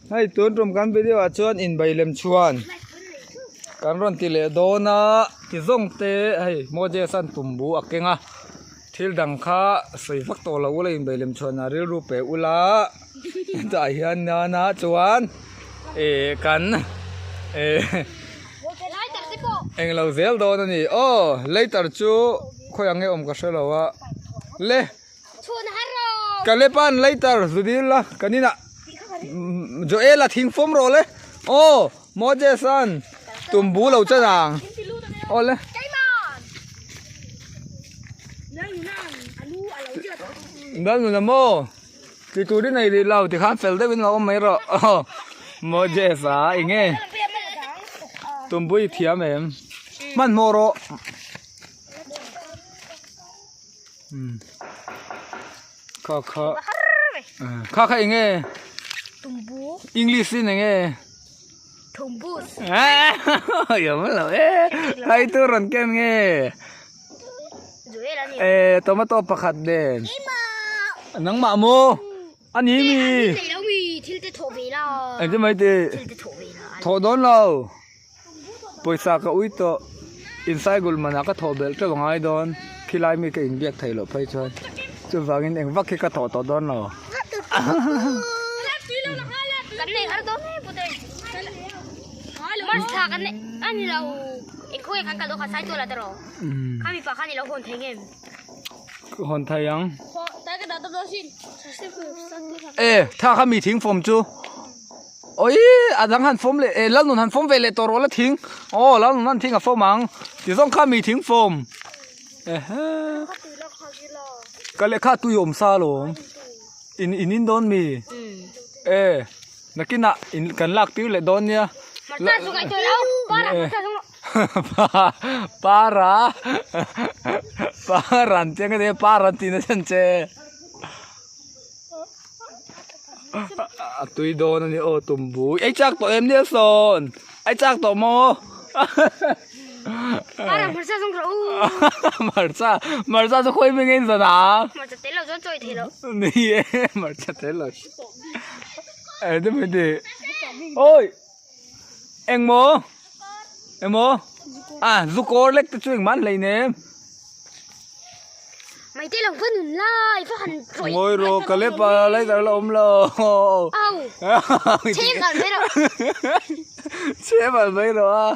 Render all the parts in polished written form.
Hei tun tum kan video ah chuan inbei lem chhuan kan rawn ti leh dawn a ti zawng te hei Moses an tumbu a keng a thil dang kha sawi vak tawh lo ula inbei lem chhuan ah rilru pe ula hetah hian nana chuan ih kan ih englo zel dawn a ni aw lighter chu khawiah nge awm ka hrelo a le. Kalepan lighter zu dil la kan inah Joel a thing fawm rawh le aw Moses an tumbu lo chan ang aw le Lalnuna maw ti turin ei rih lo tikhan fel deuhin lo awm mai rawh aw Moses a enge tumbu i thiam em hmanhmawh rawh. Kha kha kha kha enge tumbu english in enge tumbu yam lo e hai tu ron ken nge e tomato pakhat nen nangmah maw ani mi thil te thawh ve la engtin mai ti thil te thawh ve la thawh dawn lo. Pawisa ka ui tawh inside gul manah ka thawh belh teuh angai dawn khilai mi ka inbiak theih loh phei chuan chuvangin eng vak hi ka thawh tawh dawn lo. Hawn thei ang. E tha kha mi thing fawm chu. Oi a dang han fawm leh eh Lalnun han fawm ve leh tawh rawh la thing aw Lalnun han thing a fawm ang ti zawng kha mi thing fawm ehe ka lehkha tui awm sa alawm in in in dawn mi e nakinah in kan lak tir leh dawn nia para para an chiang a nia para an tih na chhan che. A tui dawn a ni aw tumbu ei chak tawh em nia sawn ei chak tawh maw hmarcha hmarcha chu khawi hming a in zan a ni e hmarcha tel lo eng te mai ti awi engmaw engmaw a zu kawr lek te chu engmah an hlei nem. Ngawi rawh ka lep a lighter la awm lo chhe bal mai rawh a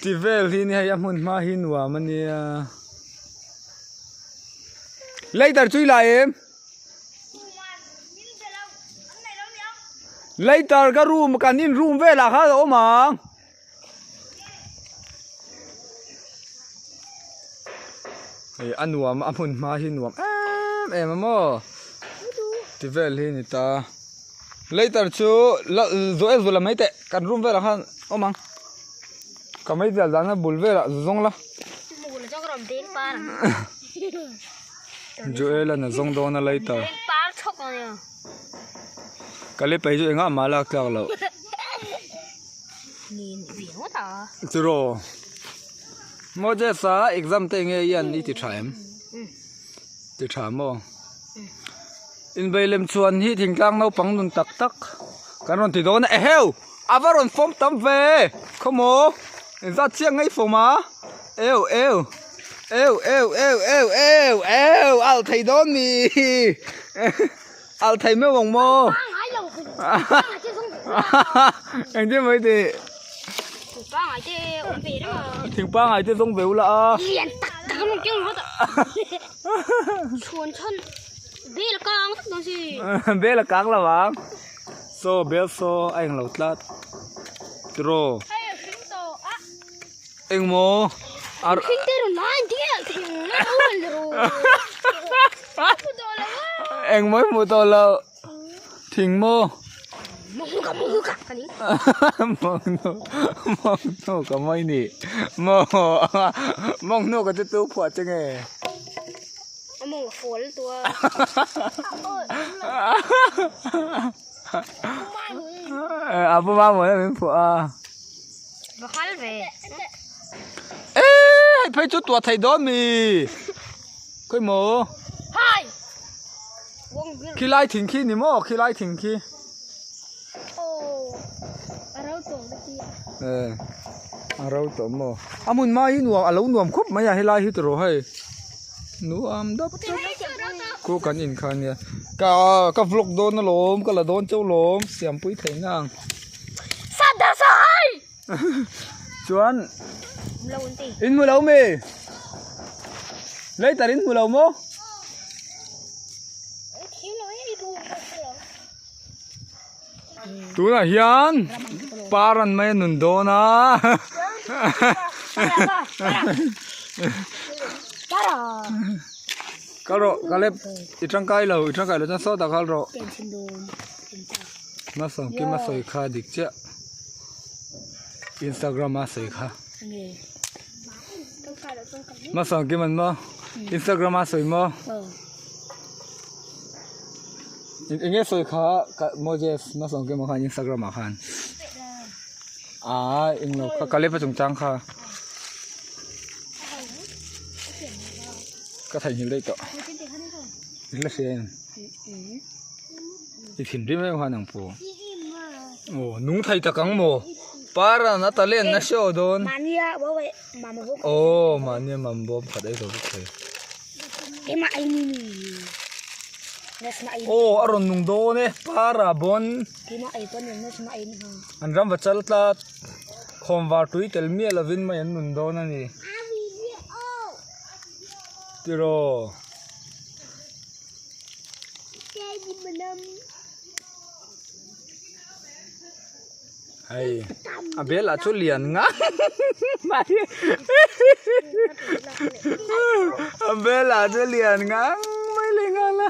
ti vel hi ni hei a hmun hma hi nuam a nia lighter chu i la em lighter ka room kan in room velah khan a awm ang. Hei a nuam a hmun hma hi nuam em em a maw ti vel hi a ni ta lighter chu la zawh em zawh la mai teh kan room velah khan awm ang ka meizial dahna bul velah zawng la Joel an a zawng dawn a lighter ka le paih chu engah mah lak tlak loh. Churaw Moses a exam te enge i an i ti tha em ti tha maw inbei lem chuan hi thingtlang naupang nun tak tak kan rawn ti dawn a eheu a va rawn fawm tam ve khawmaw engzat chiang ngei fawm a eu eu eu eu eu eu eu eu alh thei dawn mi Alh thei meuh ang maw? Engtin mai ti? Thing pangai te zawng ve ula a. Lian tak tak ang keng rawt. Chhuan chhan bel kang tak dawn si. Bel a kang lo ang. So bel so a eng lo tlat. Tiraw. Eng maw? Ar Thing te rawn lai ding a thing na lo han ro. Eng maw hmu tawh lo. Thing maw? Mong ka mong ka ka ni. Mong nu mong nu ka mawi ni. Maw mong nu ka chu tu phuah che nge. Mong a fall tua. A pu ma mawi min phuah a. Va kal ve. Ê, hei phei chu tuah thei dawn mi. Khawi maw? Hai. Khilai thing khi ni maw khilai thing khi. Eh a ro tawh maw a hmun hma hi nuam a lo nuam khawp mai a helai hi tawh hei nuam dap dap khu kan in kha nia ka ka vlog dawn alawm ka la dawn chauh lawm siampui theih na ang chuan in hmu lo mi later in hmu lo maw. Tunah hian par an mai a nun dawn a kal rawh Caleb i tangkai lo i tangkai lo chuan sawtah kal rawh Hmasawmkima sawi kha dik chiah Instagram a sawi kha Hmasawmkima maw Instagram a sawi maw. Eng nge sawi kha ka Moses hmasawng kema khan Instagram ah khan aa eng lo kha Caleb a chungchang kha ka theihnghilh daih tawh i la hria em i thinrim em khan ang pu aw nung thei tak ang maw paran a talent na show dawn aw mahnia mambaw pakhat ei zo vek thei. Aw a rawn nung dawn e para bawn an ram va chal tlat khawnvar tui tel miah lovin mai an nun dawn a ni tiraw. Hei a bel ah chu lian ngang mai a bel ah chu lian ngang mai leh nghal a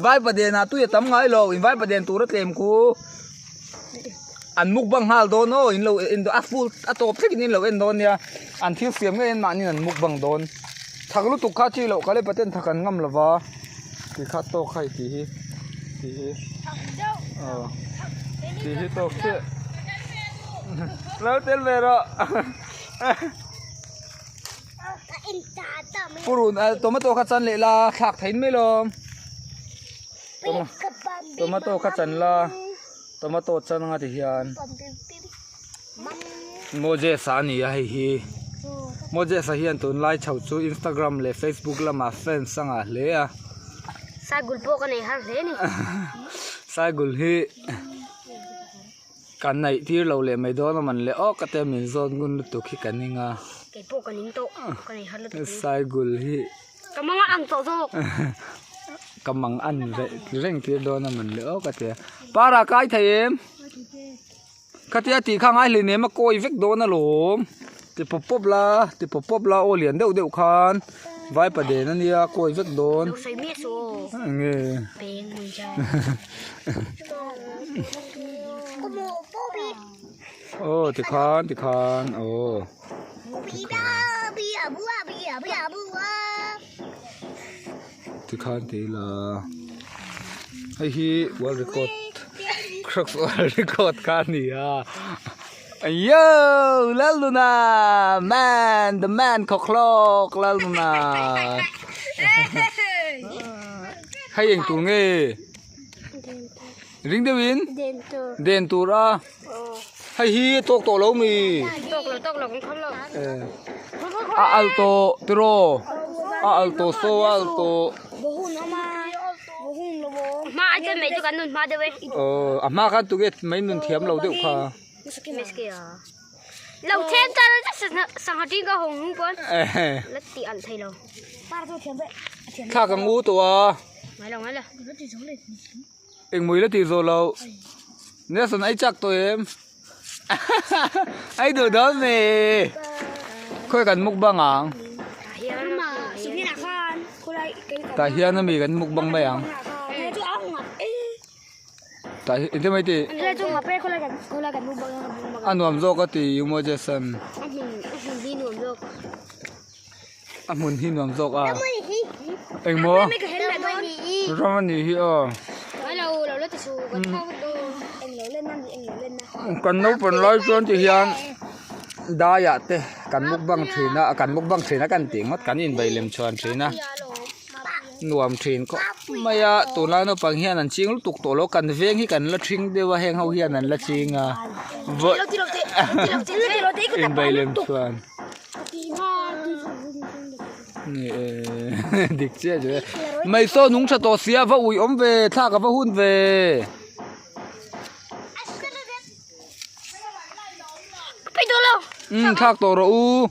vai paden ah tui a tam ngai lo in vai paden tur a tlem khu an mukbang nghal dawn aw in lo en a full a tawp thlengin in lo en dawn nia an thil siam ngei an mahni an mukbang dawn thak lutuk kha chi loh ka le paten thak an ngam lova. Ti kha tawk hai tih hi tih hi aw tih hi tawk chiah lo tel ve rawh purun tomato kha chan leh la thlak theih mai lawm tomato kha chan la tomato chan anga ti hian Moses a ni a hei hi Moses a hian tunlai chho chu Instagram leh Facebook lamah fans a ngah hle a. Saigul pawh ka nei har hle a ni. Saigul hi kan neih tir lo leh mai dawn a man le aw ka te min zawn ngun lutuk hi ka ning a. Kei pawh ka ning tawh ka nei har lutuk hi. Saigul hi. Ka mang a ang tawh zawk. Ka mang an reng tir dawn a man le aw ka tia. Para kai thei em? Khatia tih kha ngai hleinem a kawi vek dawn alawm ti pawp pawp la ti pawp pawp la aw lian deuh deuh khan vaipa den ania kawi vek dawn enge aw tikhan tikhan aw tikhan ti ila hei hi world record crocs world record kha a ni a yo lalnuna man the man khawkhlawk lalnuna hei eng tur nge ring deuhin den tur a hei hi a tawk tawh lo mi a al tawh tiraw a al tawh saw a al tawh aw a hma khan tunge mai nun thiam lo deuh kha thla ka ngu tawh a. Engmawii la tih zawh loh Nelson ai chak tawh em ai duh dawn mi khawi kan mukbang ang tah hian ami kan mukbang mai ang tah hi engtin mai tih a nuam zawk a ti u Moses-a'n A hmun hi nuam zawk a. Engmaw? Ram a nih hi aw. Kan naupang lai chuan ti hian daiah te kan mukbang thin a kan mukbang thin a kan tih ngawt kan inbei lem chhuan thin a. Nuam thin khawp mai a tunlai naupang hian an ching lutuk tawh lo kan veng hi kan la ṭhing deuh a heng ho hian an la ching a inbei lem chuan dik chiah chu e mai saw nung tha tawh sia va ui awm ve thlak a va hun ve. Umm thlak tawh rawh u.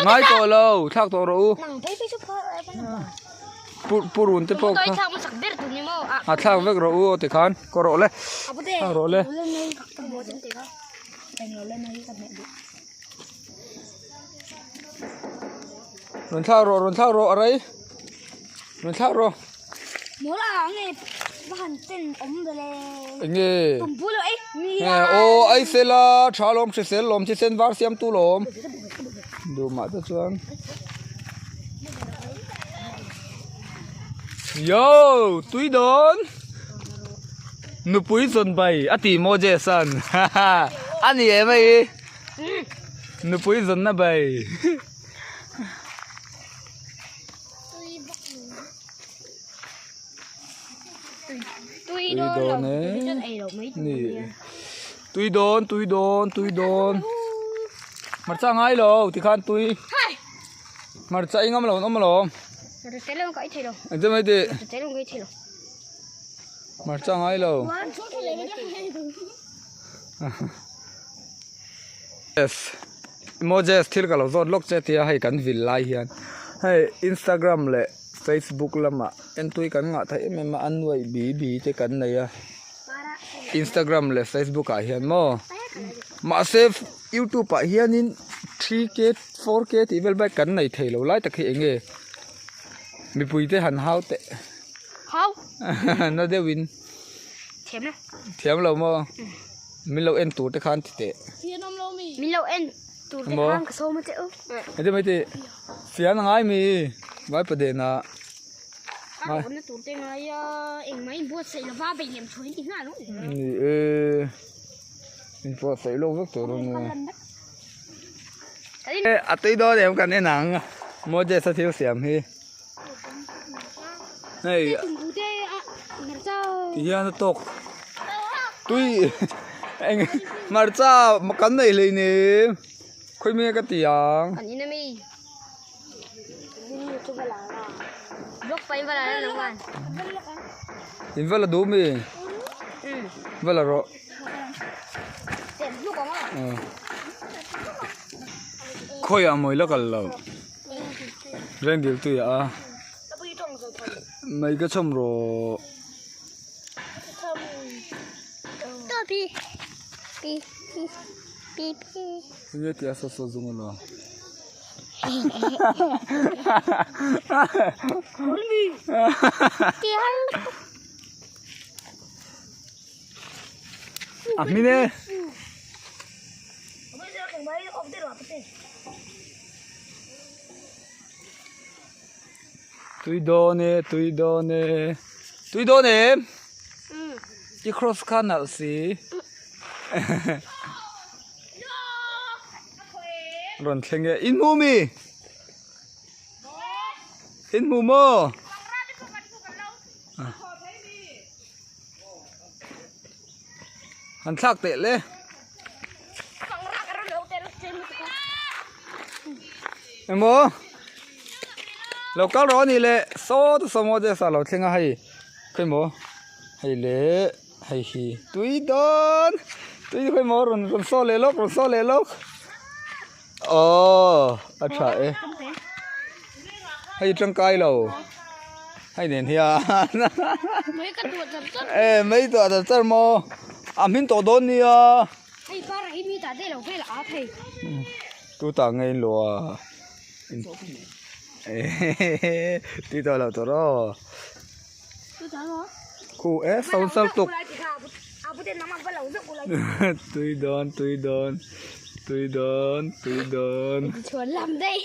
Ngai tawh lo thlak tawh rawh u. Purun te pawh kha a thlak vek rawh u aw tikhan kaw rawh le thlak rawh le. Rawn thlak rawh rawn thlak rawh a rei rawn thlak rawh. Enge aw ai sela tha lawm hrisel lawm thisen var siam tu lawm duh mah te chuan yo tui dawn nupui zawn bai a ti maw Jason a ni em hei. Nupui zawnna bai. Tui dawn e. Ni. Tui dawn, tui dawn, tui dawn. Hmarcha ngai lo tikhan tui. Hmarcha i ngam lo an awm alawm. Engtin mai tih? Hmarcha ngai lo. Yes Moses thil ka lo zawt lawk che tia hei kan vil lai hian hei Instagram leh Facebook lamah entui kan ngah theih em em a a nuaih bi bi te kan nei a Instagram leh Facebook ah hian maw mahse YouTube ah hianin 3K 4K tih vel bike kan nei thei lo lai tak hi eng nge mipui te han hau teh na deuhin. Thiam lo. Thiam lo maw? Min lo en tur te khan ti teh. Min lo en tur te khan ka sawm a che u. Heti mai ti. Fian a ngai mi. Vai pa den a. Ka rawn na tur te ngai a engmah in buatsaih lova bei lem thu in ti nghal u. Ni e. In buatsaih lo vek tur a ni. A tui dawn em kan en ang. Moses a thil siam hi. Hei ti hian a tawk tui eng hmarcha kan nei hlei nem khawi nge ka ti ang. In va la duh mi va la rawh. Khawiah mawi la kal lo. Reng dil tui a mai ka chhawm rawh. Enge tia saw saw zung alo. A hmin e. Tui dawn e, tui dawn e. Tui dawn em? I cross kha nalh si. Rawn thleng e. In hmu mi? In hmu maw? Han thlak teh le. Emaw lo kal rawh ani le saw te saw maw te sa lo thleng a hei khawi maw hei le hei hi tui dawn tui khawi maw rawn rawn saw leh lawk rawn saw leh lawk Aww a tha e hei tangkai lo hei nen hian e mai tuah char char maw a hmin tawh dawn nia tu tah nge in luah a ti tawh lo tawh rawh khu e so sal tuk tui dawn tui dawn tui dawn tui dawn chhuan lam daih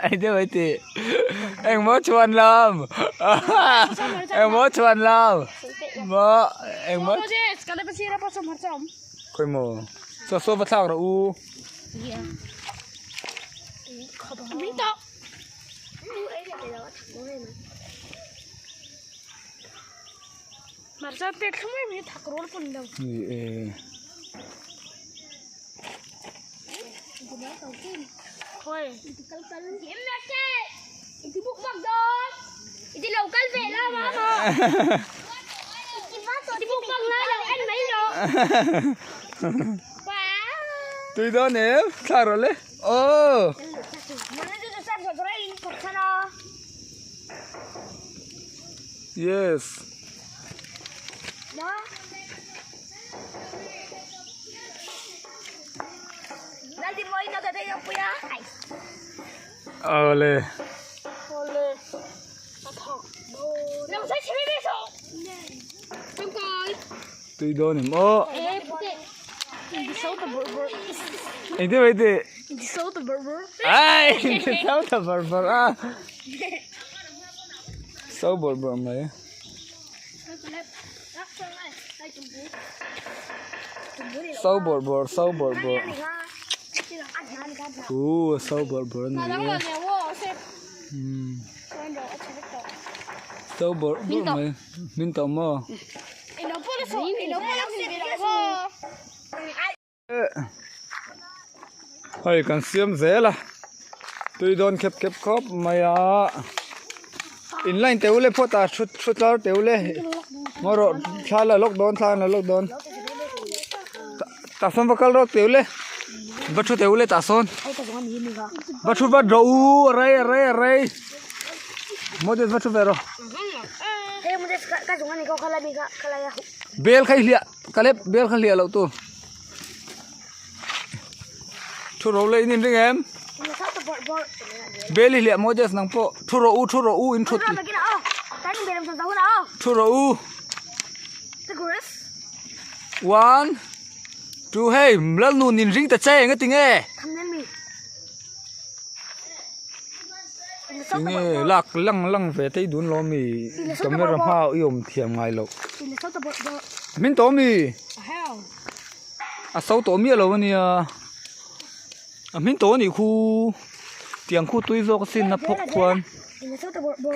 ai deuh ai ti engmaw chhuan lam engmaw chhuan lam maw engmaw khawi maw saw saw va thlak rawh u. Ni e. Tui dawn em? Thla rawh le. Aw. Yes. Awle. Tui dawn em aw. Engtin mai tih? Ai so ta bar bar a. So bar bar mai. So bar bar so bar bar. Hu so bar bar ni. Hmm. So bar bar mai. Min tawh maw? Hei kan siam zel a tui dawn khep khep khawp mai a in line teuh le phawt a thu thu tlar teuh le ngaw rawh thla la lawk dawn thla la lawk dawn tah sawn va kal rawk teuh le va thu teuh le tah sawn va thu vat rawh u a rei a rei a rei Moses va thu ve rawh bel kha i hliah. Ka lep bel kha hliah loh tur. Thu ro le in inring em? Bel i hliah Moses nang pawh. Thu ro u thu ro u in thut. Thu ro u. One two hey Lalnun in ring ta che enga tinge? Tinge lak lang lang ve te i dun lo mi camera hma i awm thiam ngai loh. Min tawh mi? A so tawh miah lo ania. A hmin tawh anih khu tiang khu tui zawk asin a phawk khuan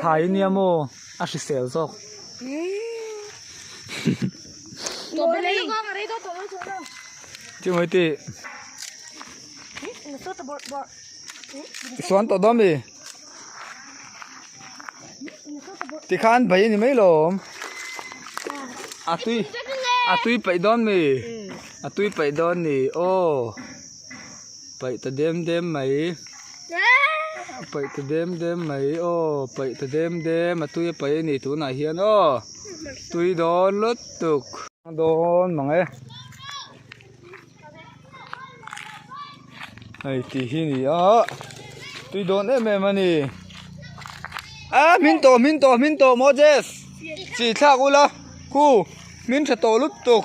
thlai ania maw a hrisel zawk. Chumai tih. Suan tawh dawn mi? Tikhan bai a ni mai lawm. A tui a tui paih dawn mi? A tui paih dawn ni aw. Paih ta dem dem mai. Paih ta dem dem mai aw. Paih ta dem dem a tui a paih a ni tunah hian aw. Tui dawn lutuk. Dawn mang e. Hei tih hi ni a tui dawn em em a ni a hmin tawh hmin tawh hmin tawh Moses chi thlak ula khu hmin tha tawh lutuk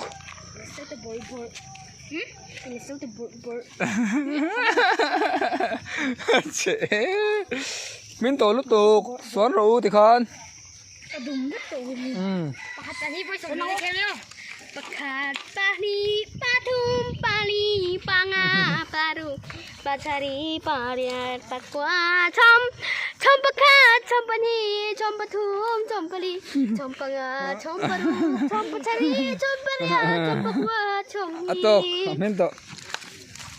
hmin tawh lutuk suan rawh u tikhan. A tawk a hmin tawh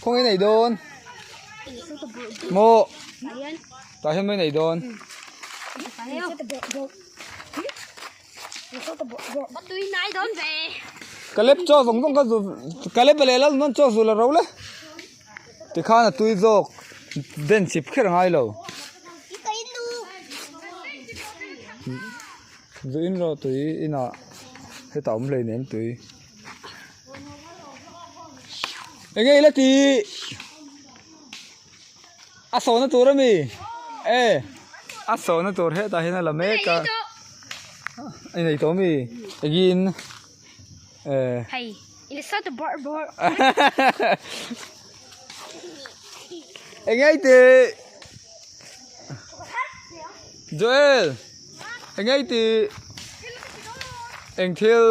khawnge nei dawn maw. Tah hian mai nei dawn. Ka lep chaw zawng zawng ka zu ka lep leh lal nawn chaw zu la ro le. Tikhan a tui zawk den chip kher a ngai lo. Zu in rawh tui inah hetah awm hleinem tui. Enge ila tih? A sawhna tur a mi? E a sawhna tur hetah hian a la mek a i nei tawh mi engin e Hei i sa ta bawrh bawrh eng ei tih Joel eng ei tih eng thil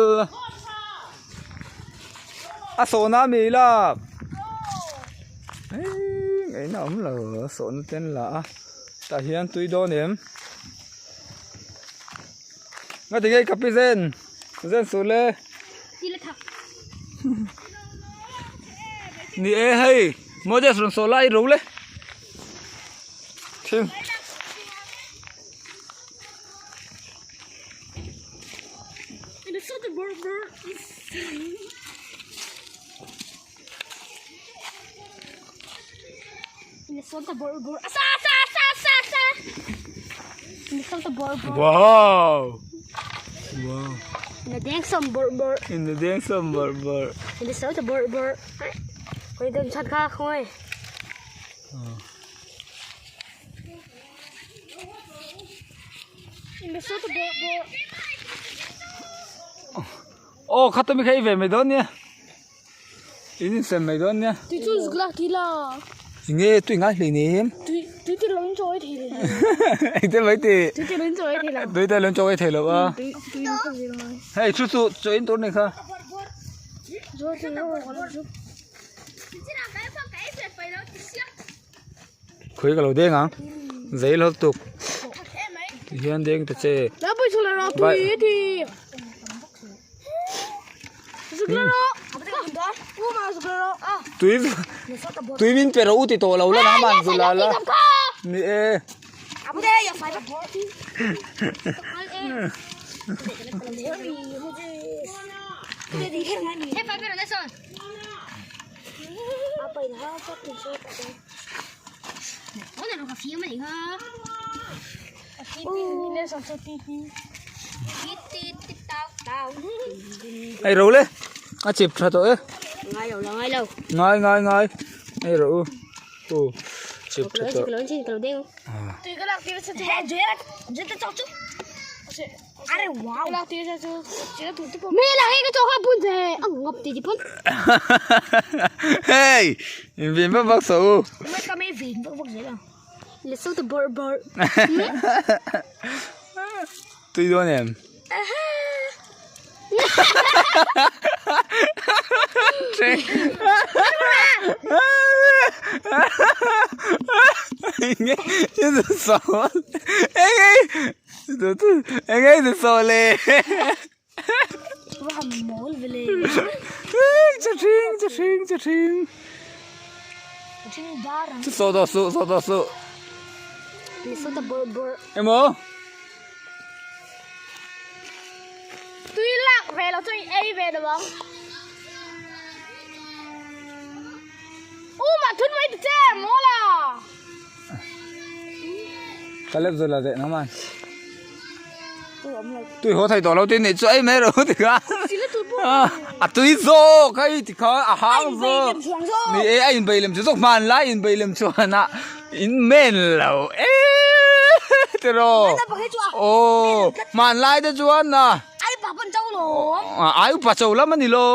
a sawhna a mi lak. Eii ngaihna awm lo sawhna te an la a. Tah hian tui dawn em? Nga ti nge ka pi zen zen suh le. Ni e hei Moses rawn sawh lai ro le. Thim. Wow! Wow! In the dang some bur bur. In the dang some bur bur. In the south bur bur. Koi dum chat kha khoi. In the south bur bur. Oh, khatami khai ve mai dawn nia. In insem mai dawn nia. Tui chu zuk lak thei la. Nge tui ngai hlei nem. Tui tui te lo in chaw ei thei lo. Eng te mai ti. Tui te lo in chaw ei thei lo. Tui te lo in chaw ei thei lo a. Tui tui in chaw ei lo. Hei chu chu chaw in tur ni kha. Khawi ka lo deng ang. Zei lo tuk. Ti hian deng ta che. Vai. Tui tui min pe rawh u ti tawh lo la nangman zu la la. Ni e. Ei ro le a chip tha tawh e ngai ngai ngai ei ro u u chip tha tawh Hey in vin vak vak so u Tui dawn em? Eng nge i saw le? Cha hring cha hring cha hring Chu saw tawh suh saw tawh suh Emaw Tui lak ve lo chu i ei ve lo ang. U mah thun mai ta che maw la. Ka lep zawh la teh nang man. Tui haw thei tawh lo tin nih chu ei mai rawh ti kha. A tui zawk hei ti kha a hang zawk. Ni e a inbei lem chu zawk hman lai inbei lem chuan a in men lo e tiraw. Aw hman lai te chuan a. Ai upa cho lam a ni lo.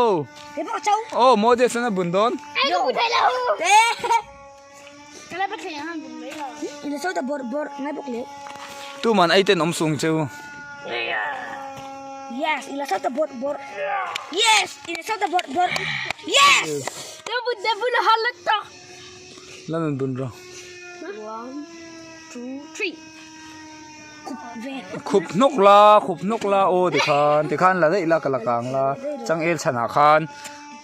Aw Moses an a bun dawn. Tuman ei ten awm sung cheu. La nun bun rawh. Khup hnawk la khup hnawk la aw tikhan tikhan la daih la ka la kang la changel chhanah khan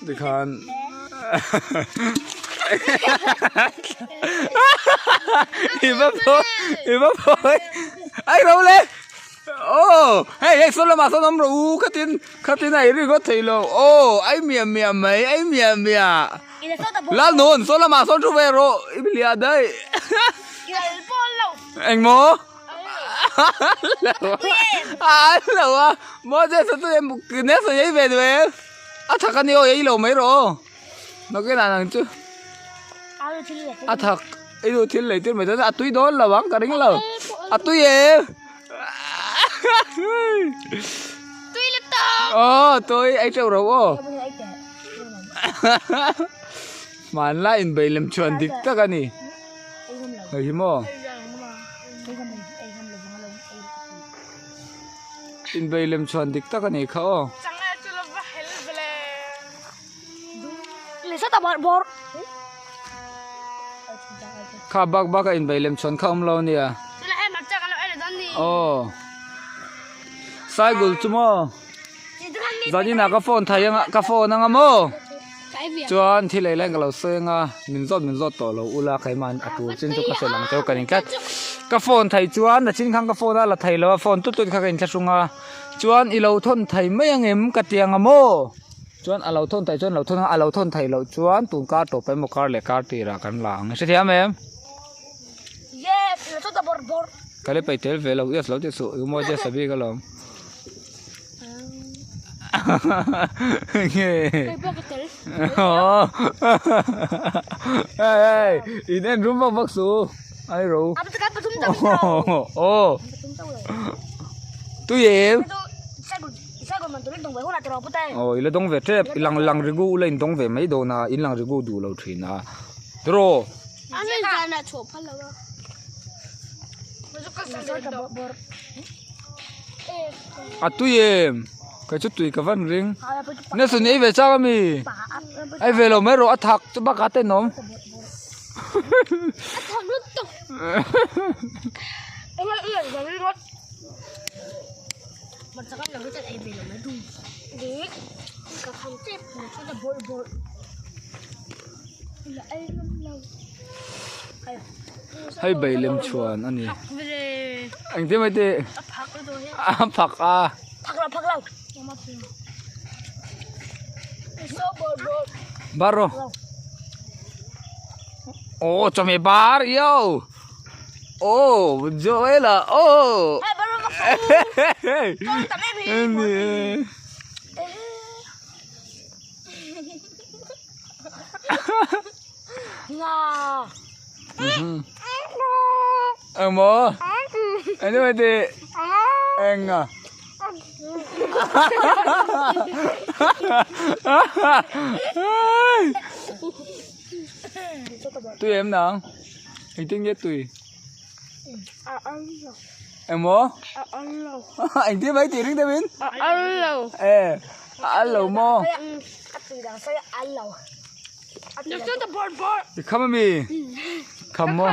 tikhan i va phawi i va phawi ai ro le aw hei hei saw lamah sawn awm rawh u khatin khatin a ri ngawt thei lo aw ai miah miah mai ai miah miah Lalnun saw lamah sawn thu ve rawh i hliah daih. Engmaw? A lo a, Moses a chu em Nelson ei ve duh em? A thak a ni aw ei lo mai rawh aw. Nakin ah nang chu a thak i duh thil lei tir mai dawn a tui dawn lo ang ka ring lo. A tui em? Tui lutuk! Aw tui ei teuh rawh aw. Hmanlai inbei lem chuan dik tak a ni. Hei hi maw? Inbei lem chuan dik tak a ni kha aw. Kha bak bak a inbei lem chhawn kha awm lo ania. Aw. Saigul chu maw? Zanin ah ka phone thai anga ka phone anga maw? Chuan thil ei laiin ka lo sawi anga min zawt min zawt tawh lo ula keimah a tur chin chu ka hre lang teuh ka ni tlat. Ka phone thai chuan a chin khan ka phone a la thei lo a phone tut tut kha ka inthlahrung a chuan i lo thawn thei mai angem ka ti anga maw? Chuan a lo thawn thei chuan a lo thawn a, a lo thawn thei loh chuan tun kar tawp emaw kar leh kar tirah kan la ang. I hrethiam em? Yes, i lo thawn ta bawrh bawrh. Ka le paih tel ve lo, yes lo ti suh, i mawi che sabi ka lawm. Nge? Kei pawh ka tel. Hey hey, in en rum vak vak suh. Ai ro. A ka pathum ta lo. Aw. Tui em? Aw i la dawng ve tep i lang lang rigu ula in dawng ve mai dawn a in lang rigu duh lo thin a tiraw. A tui em kei chu tui ka van ring Nelson i ei ve chak ami ei ve lo mai rawh a thak chu bakah a tenawm. Hei bei lem chhuan a ni. Engtin mai tih? A phak a. Bar rawh. Aw chawhmeh bar yo. Aw Joela aw. Engmaw? Engtin tih? Enga? Tui em nang? Engtin nge tui? Engmaw? Engtin mai tih ring deuhin? E, a al lo maw? I kham ami? Kham maw?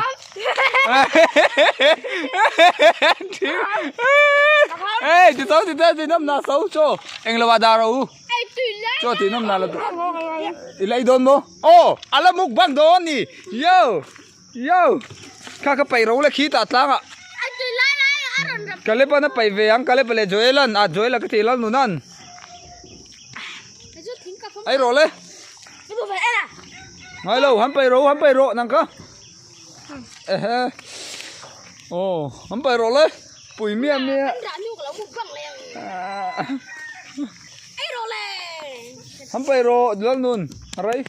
Ê, ti tho ti tho ti nawm na so cho. Eng lo ah dar rawh u. Cho ti nawm na la tu. I la i dawn maw? Aw, a la mukbang dawn ni. Yo. Yo! Kha ka paih ro le khi tah tlang ah. Caleb an a paih ve ang, Caleb leh Joel an, ah Joel a ka tih lal nun an. Ai rawh le. Ngai lo, han paih ro, han paih rawh nang ka. Ehe. Aw, han paih rawh le. Pui miah miah. Han paih rawh lal nun, rai.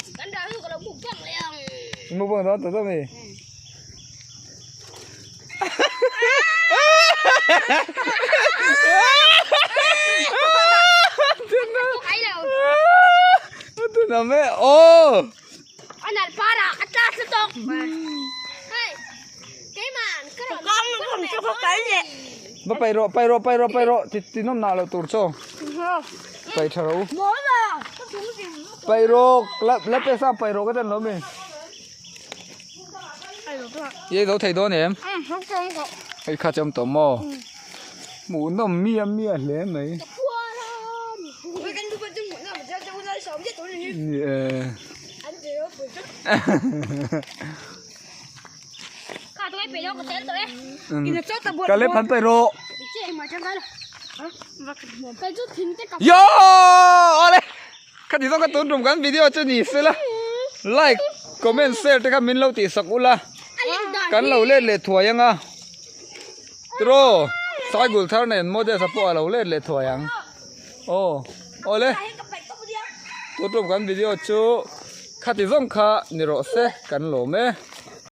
Mukbang dawn ta mi. Tuname oh. Anal para atla sa tok. Hey. Keiman ka Va paih rawh paih rawh paih rawh paih rawh ti ti nawm nah loh tur chaw paih tha rawh u paih rawh la la pe sa paih rawh ka tan lo mi i ei zo thei dawn em hei kha chu a awm tawh maw hmuh nawm miah miah hle mai ni e. Caleb han paih rawh. Yo! Awle! Khati zawng ka tun tum kan video chu ni se la. Like, comment, share te kha min lo tih sak ula. Kan lo let leh thuai anga. Tiraw! Saigul thar nen Moses a pawh a lo let leh thuai ang. Aw, awle! Tun tum kan video chu khati zawng kha ni rawh se kan lawm e.